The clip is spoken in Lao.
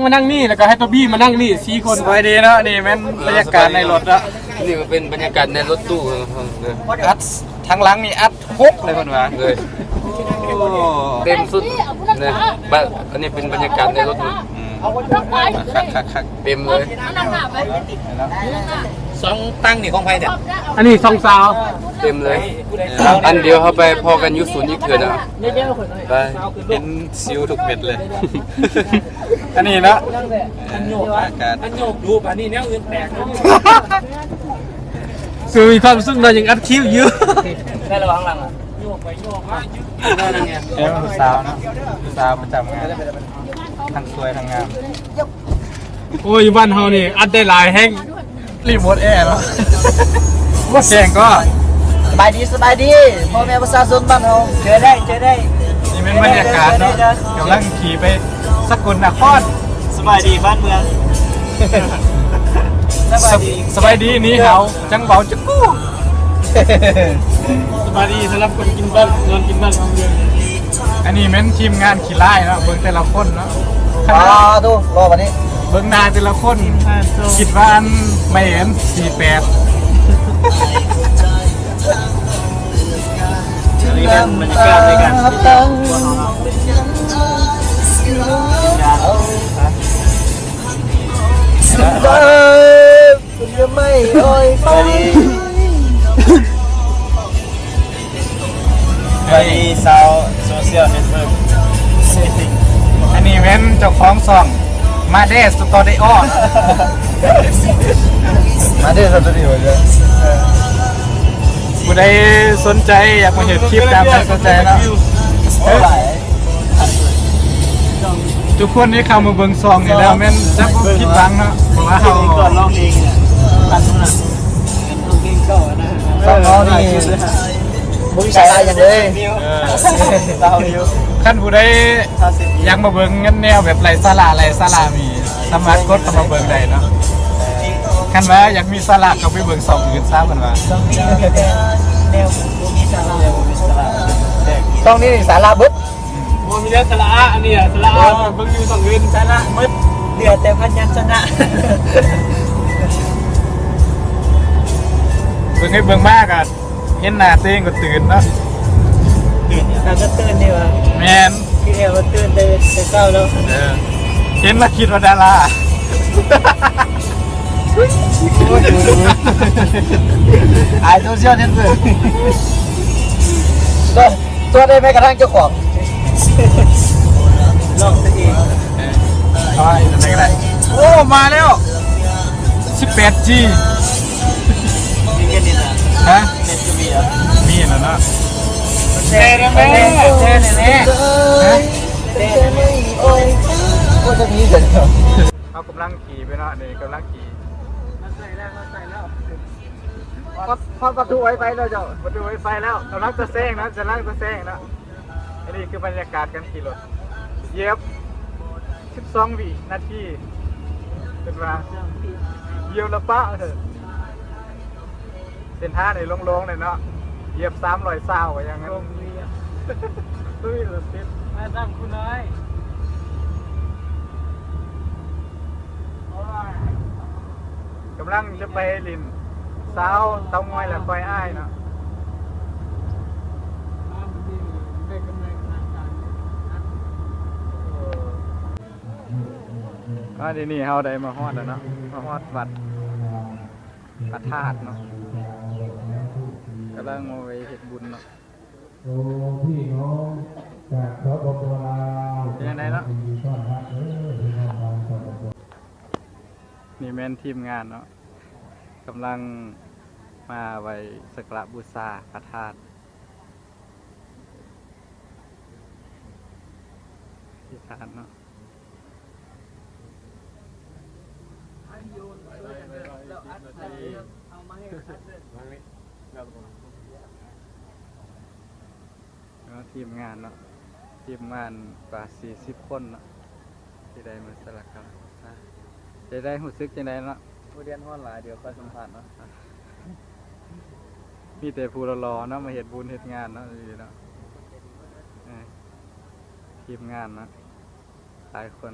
ມານັ່ງນີ້ ແລ້ວກໍໃຫ້ໂຕບີມານັ່ງນີ້ ສີ່ຄົນ. ສະບາຍດີເນາະ ນີ້ແມ່ນບັນຍາກາດໃນລົດເນາະ. ນີ້ກໍເປັນບັນຍາກາດໃນລົດຕູ້ເນາະ. ອັດທາງຫຼັງນີ້ອັດຫົກເລີຍເພິ່ນວ່າ. ໂດຍ ໂອ້ ເຕັມສຸດເນາະ. ບະ ອັນນີ້ເປັນບັນຍາກາດໃນລົດເນາະ. ອືມ ຄັກໆໆ ເຕັມເລີຍ. ສອງຕັ່ງນີ້ຂອງໃຜເນຍ? ອັນນີ້ສອງສາວ. ເຕັມເລີຍ. ອັນດຽວເຮົາໄປພໍ້ກັນຢູ່ສູນອີກເທື່ອເນາະ. ໄປ ເຫັນຊິວທຸກເມັດເລີຍ. ອັນນີ້ເນາະ ອັນໂຍກ ອາກາດ ອັນໂຍກດູບ ອັນນີ້ແນວອື່ນແປກເນາະ. ຄືມີຄວາມສຸກເນາະ ຍັງອັດຄລິບຢູ່. ໄດ້ລະຫວ່າງຫຼັງອະ ໂຍກໄປໂຍກມາ. ເອີ ຜູ້ສາວເນາະ ຜູ້ສາວປະຈຳງານ ທັງສວຍທັງງາມ. ໂອ້ຍ ຢູ່ບ້ານເຮົານີ້ອັດໄດ້ຫຼາຍແຮງ. ຣີໂມດແອເນາະ ບໍ່ແຂງກໍ. ສະບາຍດີ ສະບາຍດີ ພໍ່ແມ່ປະຊາຊົນບ້ານເຮົາ ເຈີໄດ້ ເຈີໄດ້. ນີ້ແມ່ນບັນຍາກາດເນາະ ກຳລັງຂີ່ໄປສະກົນນະຄອນ. ສະບາຍດີບ້ານເມືອງ. ສະບາຍດີ ສະບາຍດີ ໜີເຫົາ ຈັ່ງເບົາຈະກູ້. ສະບາຍດີສຳລັບຄົນກິນບ້ານ ນອນກິນບ້ານຂອງເມືອງ. ອັນນີ້ແມ່ນທີມງານຂີ້ລ້າຍເນາະ ເບິ່ງແຕ່ລະຄົນເນາະ. ອ້າ ໂທ້ ຫຼໍ່ປານນີ້ ເບິ່ງໜ້າແຕ່ລະຄົນ ຄິດວ່າອັນ ໄມເອັນສີ່ແປດ. ອັນນີ້ແມ່ນບັນຍາກາດໃນການ ສະບາຍດີ ສະບາຍດີຊາວໂຊຊຽວເນັດເວີກ. ອັນນີ້ແມ່ນເຈົ້າຂອງຊ່ອງມາເດສະຕູດິໂອ ມາເດສະຕູດິໂອເດີ. ຜູ້ໃດສົນໃຈຢາກມາເຮັດຄລິບຕາມໃຈສົນໃຈເນາະ. ໂອ້ ຫຼາຍ ທຸກຄົນທີ່ເຂົ້າມາເບິ່ງຊ່ອງນີ້ແລ້ວແມ່ນຈະບໍ່ຜິດຫວັງເນາະ ເພາະວ່າເຮົາ ກ່ອນຮ້ອງເພງນີ້ແຫຼະ ຕັດໜ້າ ເປັນເພງເກົ່ານະ. ຊ່ອງເຮົານີ້ບໍ່ມີສາລະຫຍັງເລີຍ. ເອີ ລາວຢູ່ ຄັນຜູ້ໃດຢາກມາເບິ່ງແນວແບບໄຮ້ສາລະ ໄຮ້ສາລະ ມີສາມາດກົດເຂົ້າມາເບິ່ງໄດ້ເນາະ. ຄັນວ່າຢາກມີສາລະກໍໄປເບິ່ງຊ່ອງອື່ນຊະ ເພິ່ນວ່າ. ແນວບໍ່ມີສາລະ ແນວບໍ່ມີສາລະ ຊ່ອງນີ້ສາລະເບິດ. ບໍ່ມີແລ້ວສະຫຼະອະ ອັນນີ້ອະ ສະຫຼະອະ ເບິ່ງຢູ່ຊ່ອງອື່ນ ສາລະເບິດ ເຫຼືອແຕ່ພະຍັນຊະນະ. ເບິ່ງໄປເບິ່ງມາກໍເຫັນໜ້າຕົວເອງກໍຕື່ນເນາະ. ຕື່ນ ໜ້າຈະຕື່ນນີ້ຫວາ? ແມ່ນ ຄືແອວວ່າຕື່ນແຕ່ ແຕ່ເຊົ້າເນາະ. ເອີ ເຫັນລະຄິດວ່າດາລາ. ອາຍໂຊຊຽວເນັດເວີກ ຕົວະໄດ້ແມ້ກະທັ່ງເຈົ້າຂອງ ລອກຕົວເອງ. ເອົາໄວ້ຈັ່ງໃດກໍໄດ້. ໂອ້ ມາແລ້ວ ສິບແປດຈີ ມີເງິນນີ້ນະ? ຮະ? ເນັດກໍມີອະ ມີແລ້ວເນາະ. ແຕ່ແນ່ ແຕ່ແນ່ ຮະ? ແຕ່ແນ່ ໂອ້ຍ ໂອ້ຍ ຈະມີເງິນ. ເຮົາກຳລັງຂີ່ໄປເນາະ ນີ້ກຳລັງຂີ່ ຮອດ ຮອດປະຕູໄວໄຟແລ້ວເຈົ້າ ປະຕູໄວໄຟແລ້ວ ກຳລັງຈະແຊງນະ ກຳລັງຈະແຊງນະ. ອັນນີ້ຄືບັນຍາກາດການຂີ່ລົດ ຢຽບສິບສອງວິນາທີ ເພິ່ນວ່າ ຢຽບລະປະເດີ. ເສັ້ນທາງນີ້ໂລ່ງໆເລີຍເນາະ ຢຽບສາມຮ້ອຍຊາວວ່າຢ່າງນັ້ນ. ຕຸ້ຍເອີ ຕິດ ມາຕາມຄູນ້ອຍ. ກຳລັງຈະໄປຫຼິ້ນຊາວເຕົາງອຍ ແລະ ຄອຍອ້າຍເນາະ. ອາ ດຽວນີ້ເຮົາໄດ້ມາຮອດແລ້ວເນາະ ມາຮອດວັດພະທາດເນາະ ກຳລັງມາໄປເຮັດບຸນເນາະ. ໂອ້ ພີ່ນ້ອງຈາກ ສປປ ລາວ ເປັນຈັ່ງໃດເນາະ? ຍິນດີຕ້ອນຮັບເດີ ພີ່ນ້ອງທາງ ສປປ. ນີ້ແມ່ນທີມງານເນາະ ກຳລັງມາໄຫວ້ສັກກາລະບູຊາພະທາດ ທີ່ທາດເນາະ. ເນາະ ທີມງານເນາະ ທີມງານກວ່າສີ່ສິບຄົນເນາະ ທີ່ໄດ້ມາສາລະກຳບູຊາ. ຈະໄດ້ຮູ້ສຶກຈັ່ງໃດເນາະ? ໂອ້ ແດດຮ້ອນຫຼາຍ ດຽວຄ່ອຍສຳພາດເນາະ. ມີແຕ່ຜູ້ຫຼໍ່ໆເນາະ ມາເຮັດບຸນເຮັດງານເນາະ ເນາະ ທີມງານເນາະ ຫຼາຍຄົນ.